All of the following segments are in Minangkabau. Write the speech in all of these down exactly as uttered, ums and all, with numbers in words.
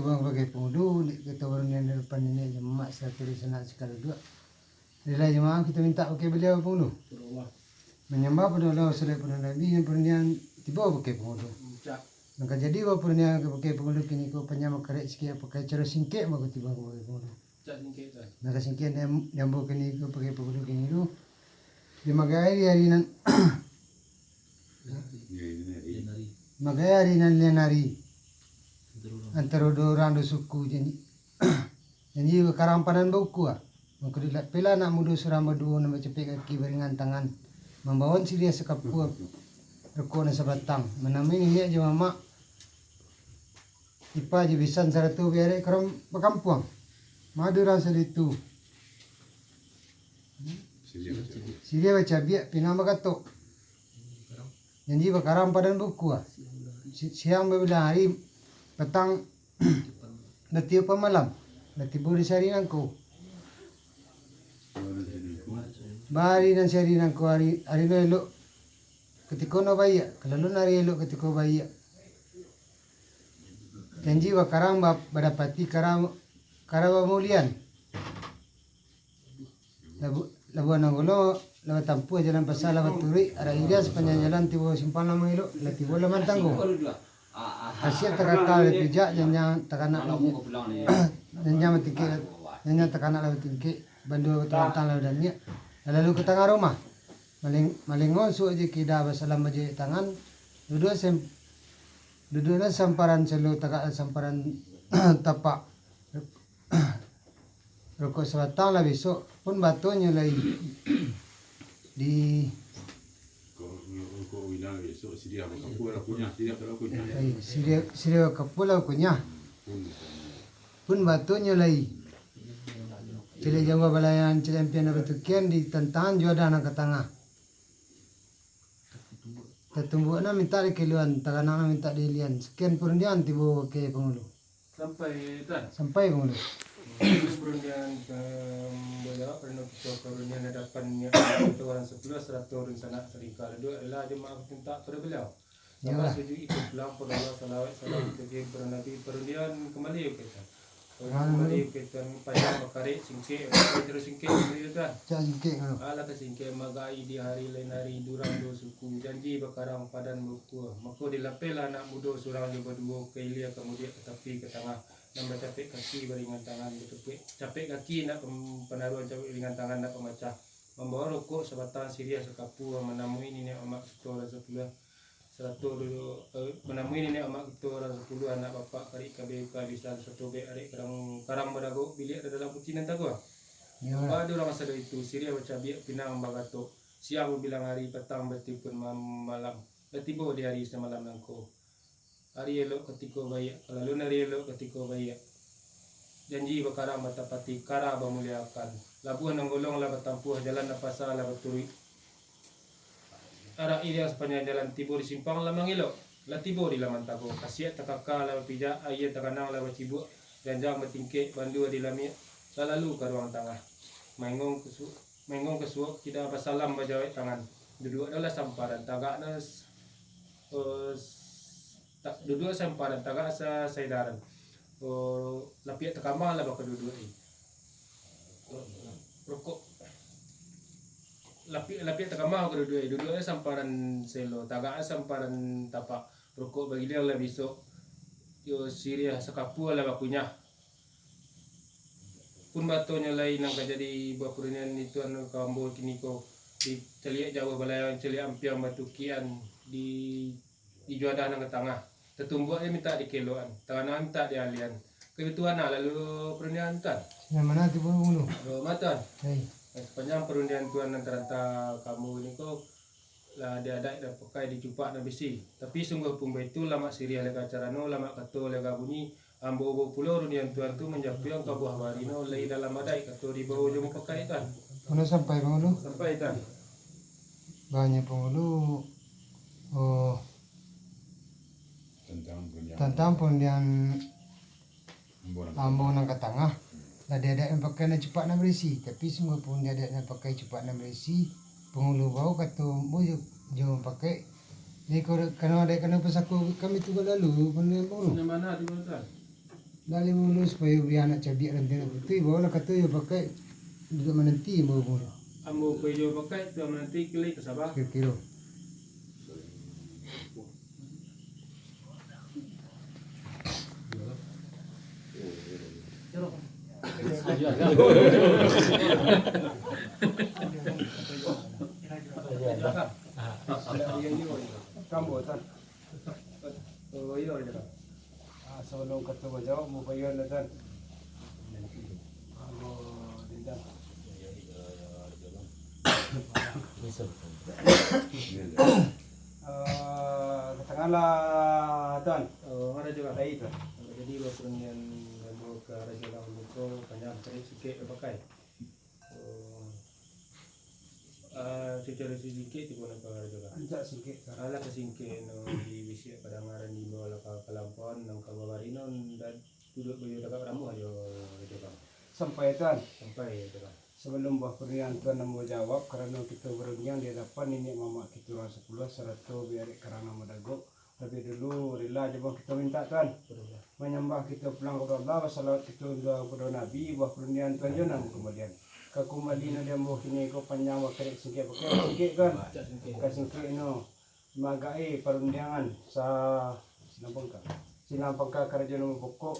tibo bagai pangulu, dek kato barundiang di adopan niniak jo mamak, sarato di sanak sakaduduak. Rila jo maaf kito mintak bakeh baliau pangulu. Manyambah pado Allah, salawat pado Nabi, nan parundiang tibo bakeh pangulu. Nan ka jadi baparundiang bakeh pangulu kiniko, panjang bakarek sikik, pakai caro singkek, mako tibo bakeh pangulu. Nan ka singkek di, di ambo kiniko bakeh pangulu kiniko. Di magai di ari nan Magai ari nan lian ari, antaro duo urang duo suku, janji, janji bakarang padan baukua. Mangko dilapehlah anak mudo surang baduo nan bacapek kaki baringan tangan, mambawaan siriah sakapua, rokok nan sabatang, manamui niniak jo mamak, ipa jo bisan, sarato biarek karam bakampuang. Madu rasa ditu. Siriah bacabiak, pinang bakatok. Janji bakarang padan baukua. Si-, siang babilang ari, patang batiupan malam. Lah tibo di sari nangko. Bari nan sari nangko ari, ari nan elok, katiko nan baiak. Kalaluan ari elok, katiko baiak. Janji bakarang ba-, badapati kara, kara bamulian. Labu-, Labuah Nanggolo lah batampuah jalan pasa lah baturuik, arak iriang sapanjang jalan tibo simpang lah mangilok, lah tibo lah mantanggo. Kasiak takaka lah pijak, janjang takanak, janjang batingkek, janjang takanak lah batingkek, bandua batantang lah badaniak, lah lalu ka tangah rumah. Maling-, malingo suok je kida basalam bajawek tangan, duduak sem-, duduak nan samparan selo, tagak nan samparan tapak. Rokok sabatang lah bisok, pun batonyo lai. Di Rokok, rokok wina bisok, siriah bakapua lah kunyah, siriah kalau kunyah. Ai, siriah, siriah bakapua lah kunyah. Pun batonyo lai. Caliak jauah balayan, caliak ampiang nan batukian, di tantangan juadah nan ka tangah. Tatumbuak nan mintak dikailuan, taganang nan mintak diilian. Sakian parundiangan tibo bakeh pangulu. Sampai, Tuan. Sampai, pangulu. Itu parundiangan, em, bajawab pado kito, parundiangan adapan niniak urang sapuluah sarato dunsanak salingka. Duduak rila jo maaf mintak pado baliau. Iyolah. Sambah sujud ikut pulang pado Allah, salawat salam kito kirim pado Nabi. Parundiangan kambali ka Tuan. Parundiangan kambali ka Tuan, panjang bakarek singkek, bakarek taruih singkek, kambali ka Tuan. Cak singkek, anu. Alah ka singkek, magai di ari lain ari, duo urang duo suku, janji bakarang padan baukua. Mako dilapehlah anak mudo surang jo baduo, ka ilia ka mudiak, ka tapi ka tangah, nan bacapek kaki baringan tangan, bacapek, capek kaki nak pam-, panaruah, capek ringan tangan nak pamacah. Mambawa rokok sabatang, siriah sakapua, manamui niniak mamak kito urang sapuluah, sarato duduak, eh, manamui niniak mamak kito urang sapuluah, anak bapak karik kabeh ka bisan, sato bek arek karang, karang badagok, biliak dalam puti nan taguah. Iyolah. Baa dek urang sado itu, siriah bacabiak, pinang bagatok, siang babilang ari, patang batiupan ma-, malam, lah tibo di ari samalam nangko. Ari elok katiko baiak, kalaluan ari elok katiko baiak. Janji bakarang batapati, kara bamuliakan. Labuah Nanggolo lah batampuah, jalan nan pasa lah baturuik. Arak iriang sapanjang jalan, tibo di simpang lah mangilok, lah tibo di laman tago. Kasiak takaka lah bapijak, aia taganang lah bacibuak, janjang batingkek, bandua di lamiak, lah lalu ka ruang tangah. Maingong ka su-, maingong ka suok, kida basalam bajawek tangan. Duduak nan lah samparan, tagak nan s-, eh, s-, ta-, duduak samparan, tagak sa-, saedaran. Oh, lapiak takama lah bakaduduak i. Rokok. Lapiak, lapiak takama bakaduduak i. Duduak samparan selo, tagak samparan tapak. Rokok bagiliang lah bisok. Yo siriah sakapua lah bakunyah. Pun batonyo lai nan ka jadi buah parundiangan itu, anu, ka ambo kiniko, di caliak jauah balayang, caliak ampiang batukian, di, di juadah nan ka tangah. Tatumbuak dek mintak dikelokan, taganang mintak dialian. Ka itu bana lalu parundiangan, Tuan. Nan mana tu, Pangulu? Aduh, ma, Tuan. Hei. Nah, sapanjang parundiangan Tuan nan taranta ka ambo kiniko, lah di adaik, lah pakai, di cupak nan bisi. Tapi sungguah pun baitu, lamak siriah lega carano, lamak kato lega bunyi, ambo bapulo rundiang Tuan tu manjapuang ka buah barino, lai dalam adaik kato dibao jo mupakai, Tuan. Mano sampai, Pangulu? Sampai, Tuan. Banyak, Pangulu. Oh. Tantang parundiangan ambo nan ka tangah, lah di adaik nan pakai nan cupak nan barisi, tapi sungguahpun di adaik nan pakai cupak nan barisi, pangulu bau kato ambo jo, jo pakai. Jadi, kalau, kalau adaik kano pasako kami tu lalu, parundiangan ambo tu. Nan ma tu, Tuan? Lah limo ulu supayo bia anak cabiak rantiang putuih, baolah kato jo pakai duduak mananti ambo tu. Ambo pai jo pakai tu mananti kili ka Sabah. Kiro-kiro. Kambo, Tan. Oh, iyo, iyo. Ah, sabalum kato bajawab, ambo bayuan lah, Tan. Ambo dendam. Ah, ka tangah lah, Tan. Oh, Rajo Agam. Lai, Tan. Jadi, baparundiangan ambo ka Rajo Agam ko, panjang tarik sikek ka pakai. Oh. Ah, sacaro singkek tu pun apa, Rajo Agam? Rancak singkek, Tan. Alah, ka singkek no, di bisiak kadangaran di bawah lah ka kalampauan, nan ka babari no, ndak duduak bayo tagak baramuah jo, Rajo Agam. Sampai, Tan. Sampai, Rajo Agam. Sabalum buah parundiangan Tuan ambo jawab, karano kito barundiang di adapan niniak mamak kito urang sapuluah, sarato biarik karang nan badagok, Labiah dulu, rila jo ambo kito mintak, Tuan. Manyambah kito pulang kapado Allah, basalawat kito untuak kapado Nabi, buah parundiangan Tuan jo nan bakumbalian. Ka kumbali nan di ambo kini ko panjang bakarek singkek, bakarek singkek, Tuan. Ka singkek no, magai parundiangan sa-, silang pangka. Silang pangka karajo nan bapokok,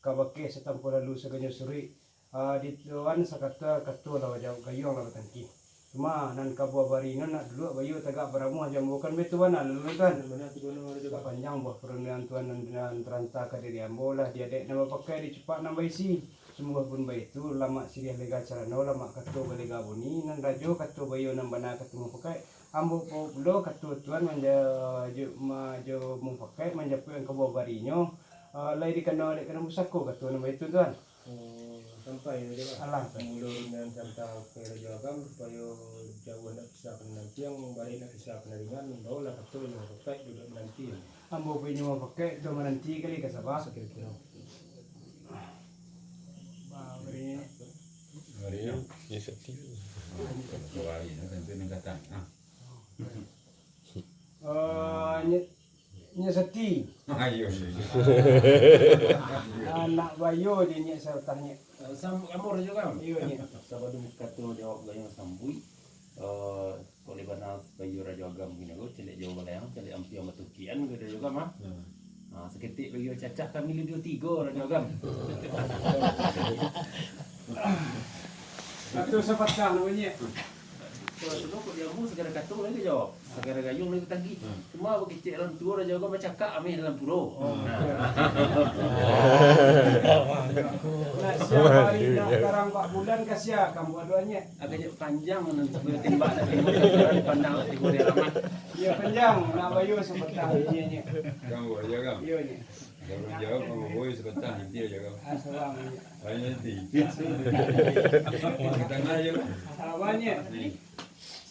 ka bakeh satampuah lalu saganyo suruik. Ah, di Tuan sakata kato lah bajawab, gayuang lah batangkih. Cuma nan ka buah bari no nak duduak bayo tagak baramuah jo ambo, kan baitu bana lalu, Tuan? Bana tu, bana, Rajo Agam. Sapanjang buah parundiangan Tuan nan, nan taranta ka diri ambo lah di adaik nan bapakai, di cupak nan baisi. Sungguahpun baitu, lamak siriah lega carano, lamak kato balega bunyi, nan rajo kato bayo nan bana kato mupakaik. Ambo pu-, pulo kato Tuan manja-, jo, ma-, jo mupakaik manjapuik ka buah barinyo, ah, lai dikano adaik kano pusako kato nan baitu, Tuan. Oh, sampai Rajo Agam. Alah, Tuan. Mulo nan santa ka Rajo Agam, supayo jauah ndak bisa ka nan nampiang, barek ndak bisa ka nan ringan, baolah kato jo mupakaik duduak mananti. Ambo pai jo mupakaik, Tuan mananti kali ka Sabah. Sakiro-kiro. Bah, bari. Bari, yo. Yo, sakti. Bari, yo, tentu nan datang. Ah. Eh, Nyiak, Nyiak Sati. Ah, iyo, iyo, iyo. Anak bayo je Nyiak Sartah, Nyiak. Eh, sam-, ambo Rajo Agam. Iyo, Nyiak. Sabalum kato jawab gayuang sambuik, eh, kok lai bana bayo Rajo Agam kini ko, caliak jauah balayang, caliak ampiang batukian, ko Rajo Agam, ah. Hmm. Ah, saketek bayo cacah kami lai duo tigo, Rajo Agam. Kato sapatah namonyo. Kalau tu kok di ambo sagalo kato lai jawab, sagalo gayuang lai batagih. Hmm. Cuma bakecek dalam tuo, Rajo Agam bacakak ameh dalam puro. Oh. Nah. Nak siang hari nak tarang bak bulan, ka sia kambuah duo, Nyiak. Agak panjang nan sabuah tembak nak tembak sasaran pandang nak tibo di alamat. Iyo, panjang, nak bayo sapatah inyo, Nyiak. Ganggu Rajo Agam. Iyo, Nyiak. Kalau jawab, kamu boy sapatah inti Rajo Agam. Ah, salam, Nyiak. Banyak inti. Di tangah aja lah. Salam, Nyiak. Ni.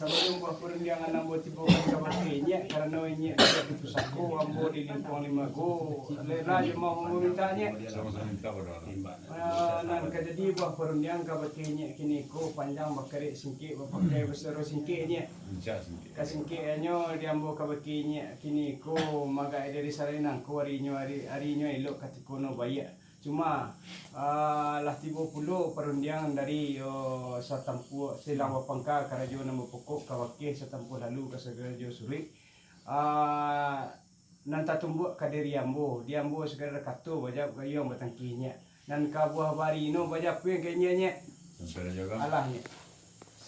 Sabalum buah parundiangan ambo tibokan ka bakeh Nyiak, karano Nyiak di pusako, ambo di lingkuang limago. Lela jo mau ambo minta, Nyiak. Sama-sama minta pado Allah. Ah, nan ka jadi buah parundiang ka bakeh Nyiak kini ko, panjang bakarek singkek, bapakai basaro singkek, Nyiak. Rancak singkek. Ka singkeknyo di ambo ka bakeh Nyiak kini ko, magak dari sarari nangko arinyo, ari-, arinyo elok katiko no baiak. Cuma, ah, lah tibo pulo parundiang dari, yo, satampuah silang bapangka karajo nan bapokok ka bakeh satampuah lalu ka sagalo suruik. Ah, nan tatumbuak ka diri ambo, di ambo sagalo kato bajawab gayuang batangkih Nyiak. Nan ka buah bari no bajapuik ka Nyiak, Nyiak. Sampai Rajo Agam. Alah, Nyiak.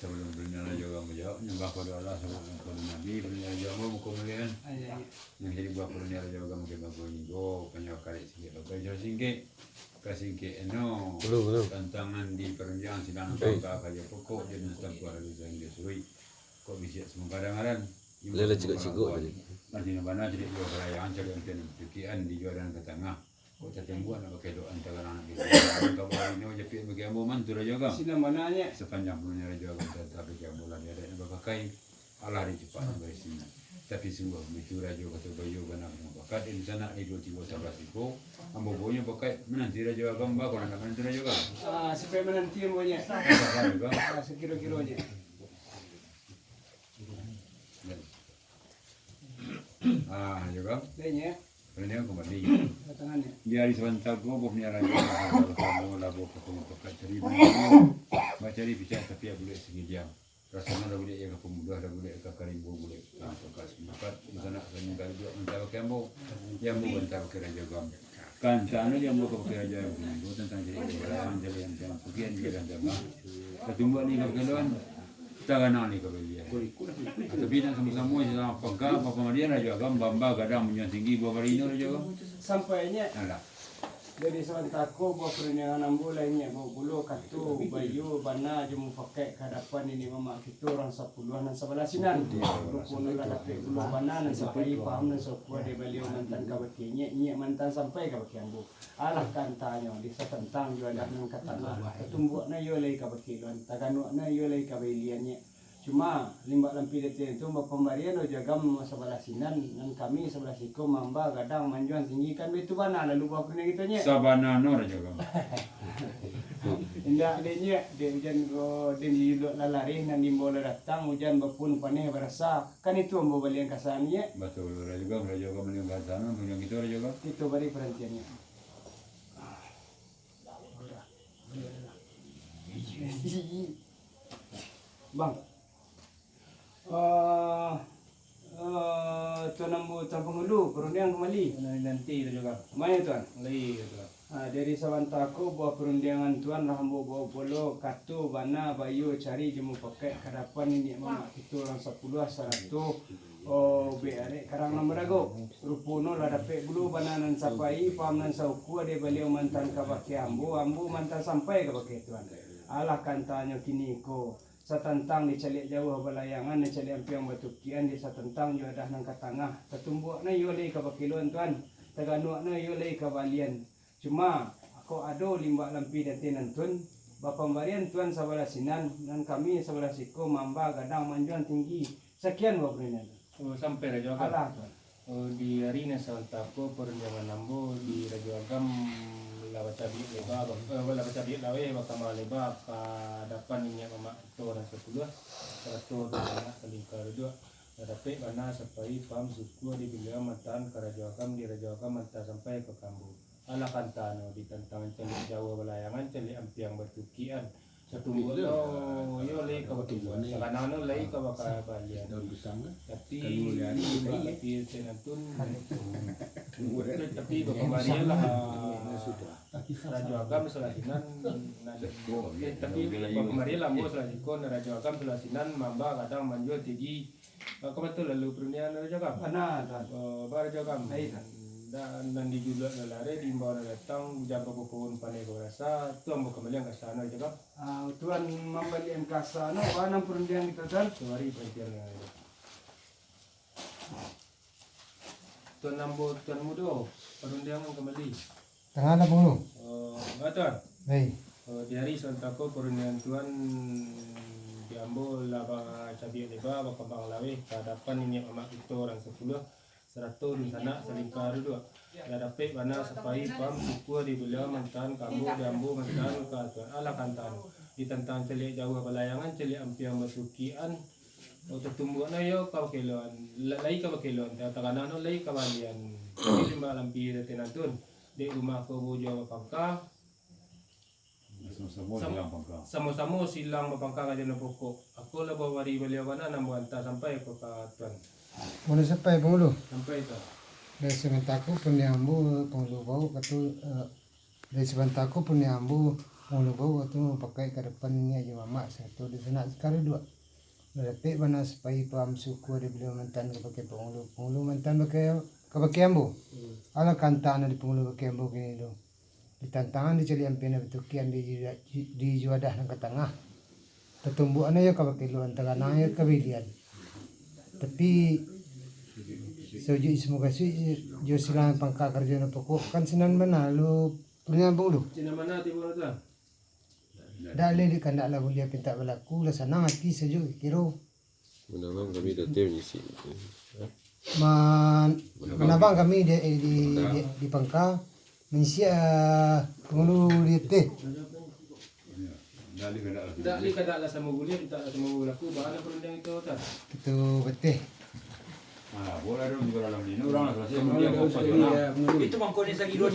Sabalum parundiangan Rajo Agam bajawab, nyambah pado Allah, sabalum pado Nabi, parundiangan Rajo Agam muko muliaan. Ah, iyo, Nyiak. Nan jadi buah parundiangan Rajo Agam ka bangko nigo, panjang karek singkek, bakai jo singkek. Ka singkek no. Belum, belum. Tantangan di parundiangan silang bapangka karajo pokok, jo nan satampuah lalu saganyo suruik. Kok bisiak samo kadangaran. Lela cigok-cigok je. Nan sino bana caliak jauah balayang, caliak ampiang batukian di jauah nan ka tangah. Kok tatumbuak nak bakelok antaro anak bini. Kabar inyo japuik bagi ambo mantu Rajo Agam. Sinan bana, Nyiak. Sapanjang parundiangan Rajo Agam taranta bagi ambo lah di adaik nan bapakai. Alah di cupak nan baisi. Tapi sungguah, itu rajo kato baiyo bana mupakaik, di sanak di duo tigo sabalah siko, ambo bonyo pakai mananti rajo agam, ba, kalau nak mananti rajo agam. Ah, sipayo mananti ambo nyo. Apa rajo agam? Ah, sakiro-kironyo. Ah, rajo agam. Lainyo. Rajo agam kumbali. Datangan nyo. Di ari sabanta ko, boh ni rajo agam, lah boh ka pamupakaik cari bana, bacari picak tapi bulek sangiliang. Rasonyo lah bulek ka pamudah, lah bulek ka karimbo, bulek ka pakas. Mako, di sanak sanin ka duduak manta bakeh ambo. Di ambo manta bakeh rajo agam. Kantano di ambo ka bakeh rajo agam, tantang cari bala, cari yang tantang, bagian juo tantang. Tatumbuak ni ka bakeh lawan, taganang ni ka balian. Tapi nak samo-samo, samo pangka, bapamarian rajo agam, bamba gadang manjuang tinggi, buah barino rajo agam. Sampai nyo. Alah. Jadi, sabanta ko buah parundiangan ambo lah inyiak baok pulo, kato baiyo bana jo mupakaik ka adapan niniak mamak kito urang sapuluah nan sabalah sinan. Ruponyo lah dapek pulo bana nan sapai paham nan saukua dek baliau mantan ka bakeh inyiak, inyiak mantan sampai ka bakeh ambo. Alah kantanyo, di satantang jo adah nan ka tangah, tatumbuak nan iyo lai ka bakeh lawan, taganuak nan iyo lai ka bailian nyiak. Cuma, limbak lampih dek tu, bapambarian rajo agam sabalah sinan, nan kami sabalah siko mamba gadang manjuang tinggi, kan baitu bana lalu buah parundiangan kito nyiak. Sabananyo rajo agam. Indak dek nyiak, dek ujan ko, den di juluak lah lareh, nan diimbau lah datang, ujan bapun paneh barasa, kan itu ambo balian kasa nyiak. Batua, rajo agam, rajo agam balian kasa, nan punyo kito rajo agam. Kito bari parantian nyiak. Bang. Eh, eh, Tuan Ambo Tuan Pangulu, parundiangan kumbali. Nanti rajo agam. Main, Tuan. Lai, Tuan. Ah, dari sabanta ko buah parundiangan Tuan lah ambo baok pulo, kato bana baiyo cari jo mupakaik ka adapan niniak mamak kito urang sapuluah sarato, oh, bek arek karang nan barago. Ruponyo lah dapek pulo bana nan sapai, paham nan saukua dek baliau mantan ka bakeh ambo, ambo mantan sampai ka bakeh Tuan. Alah kantanyo kini ko, satantang di caliak jauah balayangan, di caliak ampiang batukian, di satantang jo adah nan ka tangah. Tatumbuak nan iyo lai ka bakeh lawan Tuan, taganuak nan iyo lai ka balian. Cuma, kok ado limbak lampih dek anteh nan tun, bapambarian Tuan sabalah sinan, nan kami sabalah siko mamba gadang manjuang tinggi. Sakian buah parundiangan. Oh, sampai rajo agam. Alah, Tuan. Oh, di ari nan sabanta ko parundiangan ambo di rajo agam lah bacabiak leba, ba-, eh, lah bacabiak laweh, bakambang leba ka adapan niniak mamak kito urang sapuluah, sarato di sanak salingka duduak. Lah dapek bana sapai paham saukua dek baliau mantan ka rajo agam, dek rajo agam mantan sampai ka ambo. Alah kantanyo, di tantang caliak jauah balayangan, caliak ampiang batukian. Tatumbuak no, iyo lai ka bakeh lawan, taganang no lai ka bakeh balian. Tapi, tapi, tapi bapambarian lah, rajo agam sabalah sinan, nan, eh, tapi bapambarian lah ambo sabalah siko, nan rajo agam sabalah sinan, mamba gadang manjuang tinggi. Ah, ka ma tu lalu parundiangan rajo agam? Bana, Tuan. Oh, ba rajo agam. Ai, Tuan. Nan di juluak lah lareh, diimbau lah datang, ujan babukohun paneh barasa, Tuan bakambalian kasa no rajo agam. Ah, Tuan mambalian kasa no, bana parundiangan kito, Tuan? Sawari parundiangan. Tuan Ambo, Tuan Mudo, parundiangan kumbali. Tangah lah, Pangulu. Oh, ah, Tuan. Hei. Oh, di ari sabanta ko parundiangan Tuan di ambo lah bacabiak leba, bakambang laweh, ka adapan niniak mamak kito urang sapuluah, sarato dunsanak salingka duduak. Lah dapek bana sapai paham saukua dek baliau mantan ka ambo, dek ambo mantan ka Tuan. Alah kantanyo, di tantang caliak jauah balayangan, caliak ampiang batukian, oh, tatumbuak no iyo ka bakeh lawan, la-, lai ka bakeh lawan, ta-, taganang no lai ka balian. Jadi limbak lampih dek anteh nan tun, dek rumah ko bujua bapangka. Samo-samo silang pangka. Samo-samo silang bapangka ka jano pokok. Ako lah babari baliau bana nan ambo anta sampai ko ka Tuan. Buliah sampai, Pangulu? Sampai, Tuan. Dari sabanta ko parundiangan ambo, Pangulu baok kato, eh, dari sabanta ko parundiangan ambo, Pangulu baok kato mupakaik ka adapan niniak jo mamak sarato dunsanak salingka duduak. Lah dapek bana sapai paham saukua dek baliau mantan ka bakeh Pangulu, Pangulu mantan bakeh, ka bakeh ambo. Hmm. Alah kantanyo di Pangulu bakeh ambo kini tu. Di tantangan di caliak ampiang batukian di, di juadah nan ka tangah. Tatumbuak no iyo ka bakeh lawan, taganang iyo ka balian. Tapi, saujuik mukasuik jo silang pangka karajo nan pokok, kan sinan bana lalu parundiangan, Pangulu. Sinan bana tibo tu. Dak leh di kandak lah buliah pintak balaku, lah sanang ati sajuak kiro. Manabang kami di ateh manyisik. Man-, manabang kami di, di, di, di pangka, manyisik, ah, pangulu di ateh. Ndak li kadak lah samo buliah, mintak lah samo balaku, baa lah parundiang kito, Tan? Kito bateh. Ah, bola dong di dalam ni. Ini urang lah salasai, kemudian fokus lah. Itu mangko ni sagiduan.